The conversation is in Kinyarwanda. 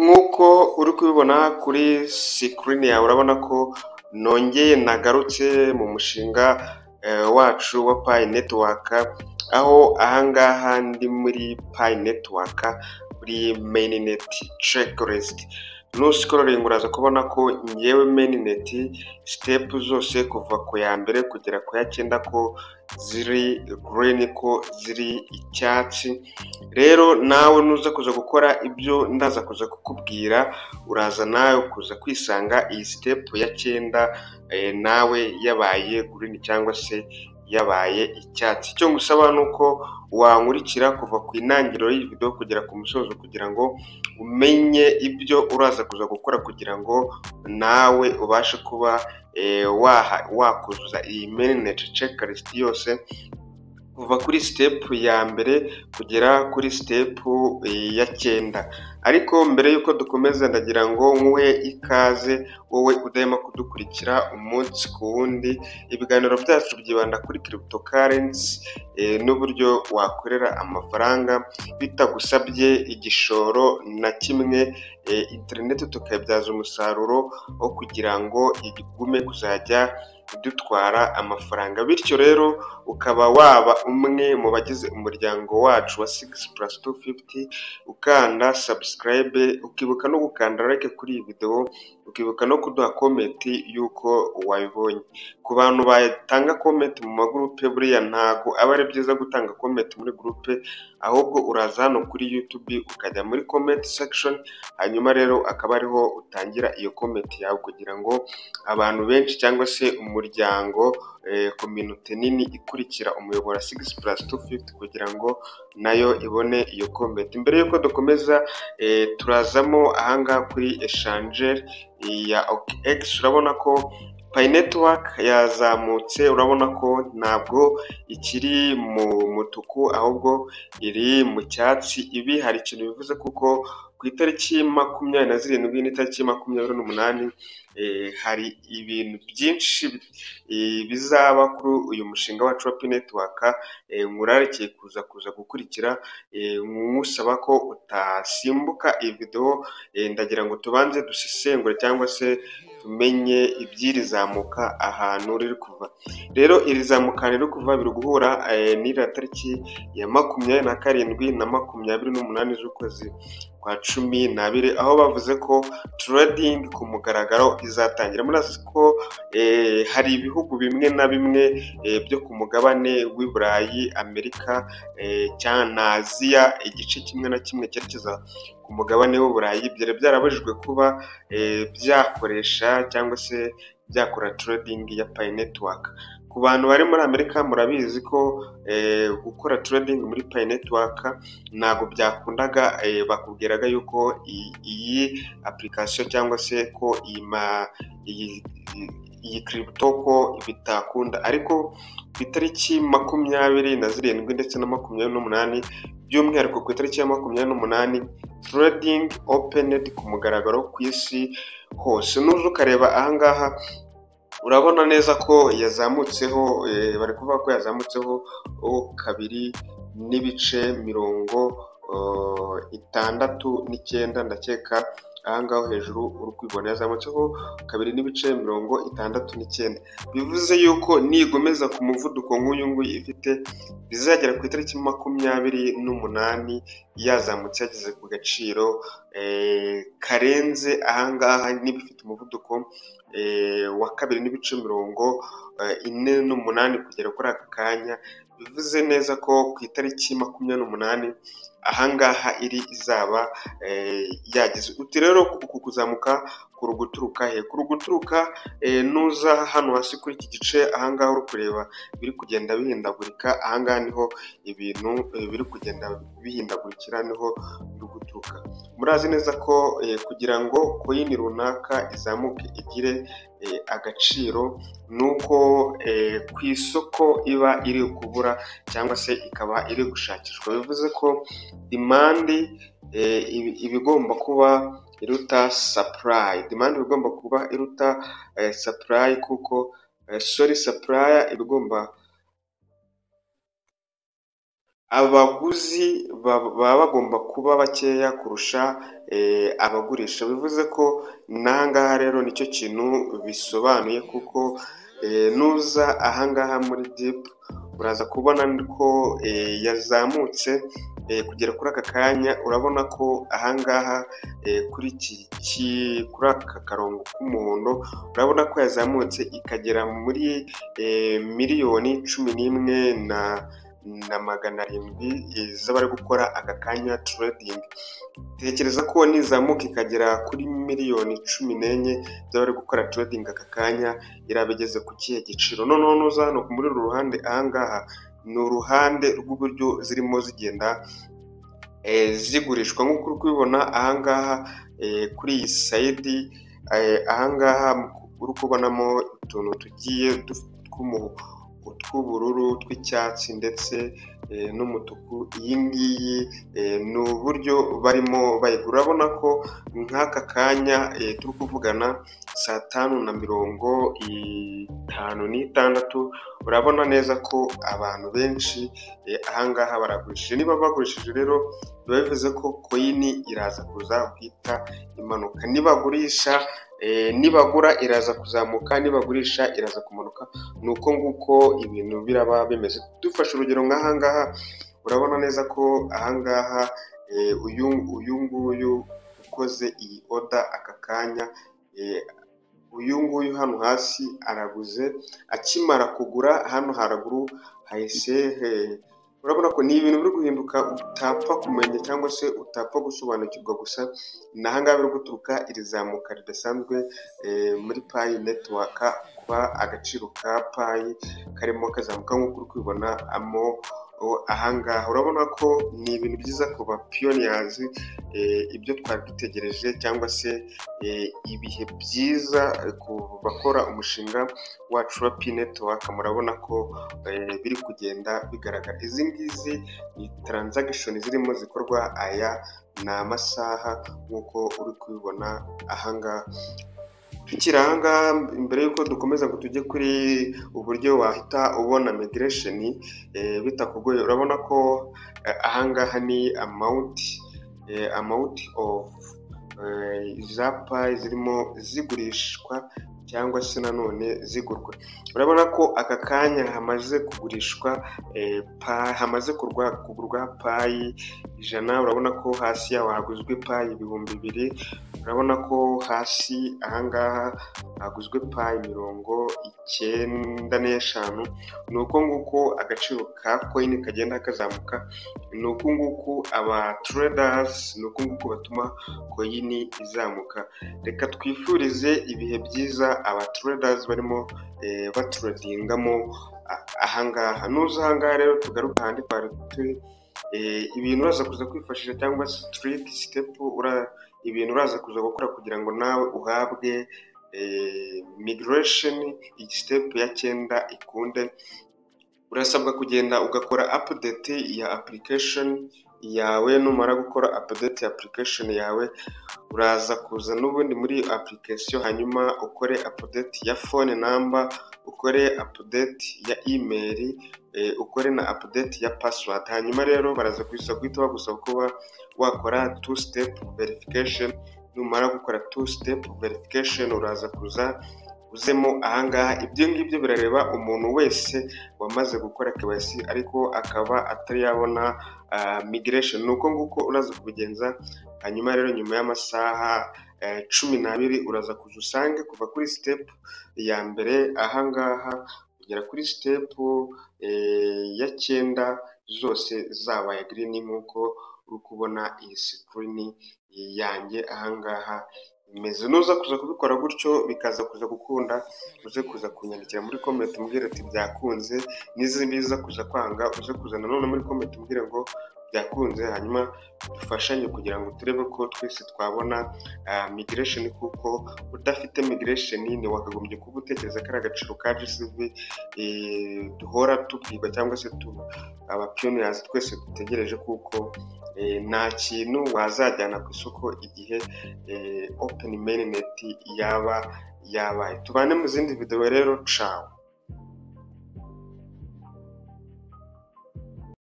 Nk'uko uri kubibona kuri screen yawe, urabona ko nongeye nagarutse mu mushinga wacu wa Pi Network, aho ahangaha ndi muri Pi Network kuri mainnet checklist. Nuscrollinga uraza kubona ko ngewe mainnet step zose kuva ku ya mbere kugera ku ya cyenda ko ziri green, ko ziri icyatsi. Rero nawe nuza kuza gukora ibyo ndaza kuza kukubwira, uraza nawe kuza kwisanga iyi step ya cyenda nawe yabaye green cyangwa se yabaye icyatsi. Icyo ngusaba ni uko wankurikira kuva ku intangiriro y'iyi video kugera ku musozo, kugira ngo umenye ibyo uraza kuza gukora kugira ngo nawe ubashe kuba wakuzuza iyi mainnet checklist yose kuva kuri step ya mbere kugera kuri step ya cyenda. Ariko mbere y'uko dukomeza, ndagira ngo nkuhe ikaze wowe udahema kudukurikira umunsi ku wundi. Ibiganiro byacu byibanda kuri cryptocurrency n'uburyo wakorera amafaranga bitagusabye igishoro na kimwe, interineti tukayibyaza umusaruro wo kugira ngo igume kuzajya idutwara amafaranga. Bityo rero ukaba waba umwe mu bagize umuryango wacu wa 6+250, ukanda subscribe, ukibuka no gukanda like kuri iyi video, ukibuka no kuduha comment y'uko wabibonye. Ku bantu batanga comment mu magurupe, buriya ntago aba ari byiza gutanga comment muri groupe, ahubwo uraza hano kuri YouTube ukajya muri comment section, hanyuma rero akaba ariho utangira iyo comment yawe, kugira ngo abantu benshi cyangwa se umuryango, community nini ikurikira umuyoboro 6+250, kugira ngo nayo ibone iyo comment. Mbere y'uko dukomeza, turazamo ahangaha kuri exchange ya OKX. Urabona ko Pi Network yazamutse, urabona ko ntabwo ikiri mu mutuku ahubwo iri mu cyatsi. Ibi hari ikintu bivuze, kuko ku itariki 27 n'itariki 28 hari ibintu byinshi bizaba kuri uyu mushinga wacu wa Pi Network. Nkurarikiye kuza gukurikira, nkusaba ko utasimbuka iyi video. Ndagira ngo tubanze dusesengure cyangwa se tumenye iby'iri zamuka ahantu riri kuva. Rero iri zamuka riri kuva biri guhura n'iriya tariki ya 27 na 28 z'ukwezi kwa 12, aho bavuze ko trading ku mugaragaro izatangira. Murazi ko hari ibihugu bimwe na bimwe byo ku mugabane w'i Burayi, Amerika na Aziya, igice kimwe na kimwe cyerekeza ku mugabane w'Uburayi, byari byarabujijwe kuba byakoresha cyangwa se byakora trading ya Pi Network. Ku bantu bari muri Amerika, murabizi ko gukora trading muri Pi Network ntabwo byakundaga, bakubwiraga yuko iyi application cyangwa se ko iyi crypto ko bitakunda. Ariko ku itariki 27 ndetse na 28, by'umwihariko ku itariki ya 28, trading opened ku mugaragaro ku isi hose. Nuza ukareba ahangaha, urabona neza ko yazamutseho, bari kuvuga ko yazamutseho 2.69. Ndakeka ahangaha hejuru uri kubibona, yazamutseho 2.69, bivuze yuko nigomeza ku muvuduko nk'uyu nguyu ifite, bizagera ku itariki 28 yazamutse yageze ku gaciro karenze ahangaha, niba ifite umuvuduko wa 2.48 kugera kuri aka kanya, bivuze neza ko ku itariki 28 ahangaha iri izaba yageze. Uti rero uku kuzamuka kuri guturuka he? Kuri guturuka, nuza hano hasi kuri iki gice ahangaha uri kureba biri kugenda bihindagurika, ahangaha niho ibintu biri kugenda bihindagurikira, niho biri guturuka. Murazi neza ko kugira ngo coin runaka izamuke igire agaciro, ni uko ku isoko iba iri kubura cyangwa se ikaba iri gushakishwa, bivuze ko demand iba igomba kuba iruta supply. Demand iba igomba kuba iruta supply, kuko, sorry, supply iba igomba Abaguzi baba bagomba kuba bakeya kurusha abagurisha. Bivuze ko n'ahangaha rero nicyo kintu bisobanuye, kuko nuza ahangaha muri dip uraza kubona ko yazamutse kugera kuri aka kanya. Urabona ko ahangaha kuri aka karongo k'umuhondo, urabona ko yazamutse ikagera muri 11,700,000 z'abari gukora aka kanya trading. Tekereza ko nizamuka ikagera kuri 14,000,000 z'abari gukora trading aka kanya, iraba igeze ku kihe giciro? Noneho nuza hano muri uru ruhande, ahangaha ni uruhande rw'uburyo zirimo zigenda zigurishwa, nk'uko uri kubibona ahangaha kuri iyi side. Ahangaha uri kubonamo utuntu tugiye tw'ubururu, tw'icyatsi ndetse n'umutuku. Iyi ngiyi ni uburyo barimo bayigura. Urabona ko nk'aka kanya turi kuvugana saa 5:56, urabona neza ko abantu benshi ahangaha baragurishije. Niba bagurishije rero, biba bivuze ko coin iraza kuza guhita imanuka. Nibagurisha, nibagura iraza kuzamuka, nibagurisha iraza kumanuka. Ni uko nguko ibintu biraba bimeze. Dufashe urugero nk'ahangaha, urabona neza ko ahangaha uyu nguyu ukoze iyi order aka kanya, uyu nguyu hano hasi araguze. Akimara kugura, hano haraguru hahise, urabona ko ni ibintu biri guhinduka utapfa kumenya cyangwa se utapfa gusobanukirwa. Gusa ni ahangaha biri guturuka iri zamuka ridasanzwe muri Pi Network, kuba agaciro ka Pi karimo kazamuka nk'uko uri kubibona amo ahangaha. Urabona ko ni ibintu byiza ku ba pioneers, ibyo twari dutegereje, cyangwa se ibihe byiza ku bakora umushinga wacu wa Pi Network. Murabona ko biri kugenda bigaragara. Izi ngizi ni transaction zirimo zikorwa, aya ni amasaha nk'uko uri kubibona ahangaha. Tukiri ahangaha, mbere y'uko dukomeza ngo tujye kuri uburyo wahita ubona migration bitakugoye, urabona ko ahangaha ni amount of za Pi zirimo zigurishwa cyangwa se nanone zigurwa. Urabona ko aka kanya hamaze kugurishwa, hamaze kugurwa Pi 100. Urabona ko hasi yaho haguzwe Pi 2000. Urabona ko hasi ahangaha haguzwe Pi 95. Ni uko nguko agaciro ka coin kagenda kazamuka, ni uku nguku aba traders, ni uku nguku batuma coin izamuka. Reka twifurize ibihe byiza aba traders barimo batradingamo ahangaha. Nuza ahangaha rero, tugaruka ahandi twari turi, ibintu uraza kuza kwifashisha cyangwa se trick step, ibintu uraza kuza gukora kugira ngo nawe uhabwe migration, iyi step ya 9 ikunde. Urasabwa kugenda ugakora update ya application yawe. Numara gukora update ya application yawe, uraza kuza n'ubundi muri application, hanyuma ukore update ya phone number, ukore update ya email, ukore na update ya password. Hanyuma rero baraza kuza guhita bagusaba kuba wakora two step verification. Numara gukora two step verification, uraza kuza uzemo ahangaha. Ibyo ngibyo birareba umuntu wese wamaze gukora KYC ariko akaba atari yabona migration. Ni uko nguko uraza kubigenza. Hanyuma rero nyuma y'amasaha 12 uraza kuza usange kuva kuri step ya mbere ahangaha kugera kuri step ya 9 zose zabaye green, nk'uko uri kubona iyi screen yanjye ahangaha imeze. Nuza kuza kubikora gutyo bikaza kuza gukunda, uze kuza kunyandikira muri comment umbwire ati byakunze. Niza kuza kwanga, uze kuza nanone muri comment umbwire ngo byakunze, hanyuma dufashanye kugira ngo turebe ko twese twabona migration, kuko udafite migration ntiwakagombye kuba utekereza ko ari agaciro ka GCV duhora tubwirwa cyangwa se aba pioneers twese dutegereje, kuko nta kintu wazajyana ku isoko igihe open mainnet yaba yabaye. Tubane mu zindi video rero, ciao.